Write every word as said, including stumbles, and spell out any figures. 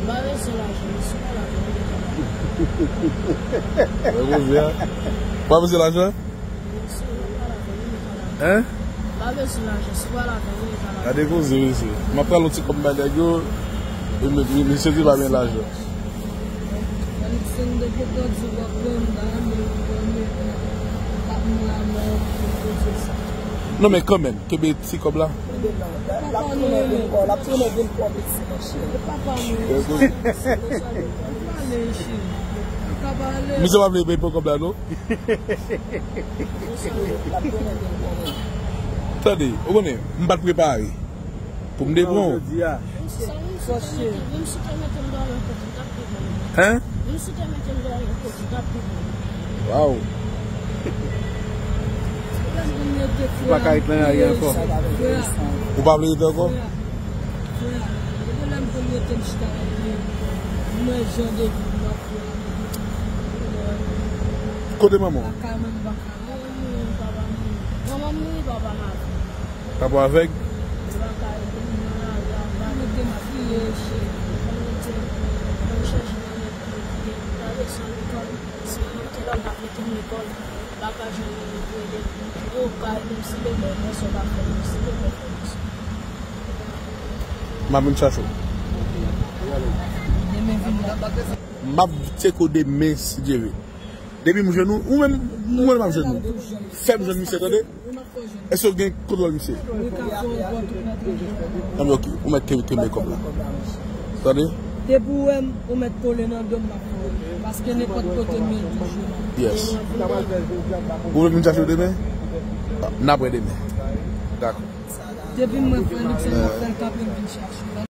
Pa bezwen lajan, si w pa lajan, ou pa lajan. Mwen poze a. Pa bezwen lajan? Si w pa lajan, ou pa lajan. Hein? Pa bezwen lajan, si w pa lajan, ou pa lajan. Gade koze, mesye. M ap pran yon ti kòb bay nèg yo, e m, m, mesye di pa gen lajan. Non, men kanmenm, kenbe ti kòb la. L ap tounen vin pran, l ap tounen vin pran Meksik, monchè. Misye pa vle peye pou kòb la, non? Tande, ou konnen, m pa t prepare pou m te pran w. Hein? Wow. Ou pa ka ret nan lari ankò? Ou pa vle ret ankò? Kote manman w? Papa w avèg? M ap vin chache w. M ap tcheke w demen, si Dye vle. Depi m jwenn ou, ou menm, ou menm m ap jwenn ou. Fè m jwenn misye, tande? Èske w gen kontwòl misye? Anben, ok, ou mèt kenbe, kenbe kòb la. Tande? Depi w wè m, ou mèt kole nan do m, m ap fè w. Paske nenpòt kote m ye toujou. Yes. Ou vle vin chache w demen? N ap wè demen. Dakò. Depi m wè frè Luxon, m ap fè l kanpe, m vin chache w.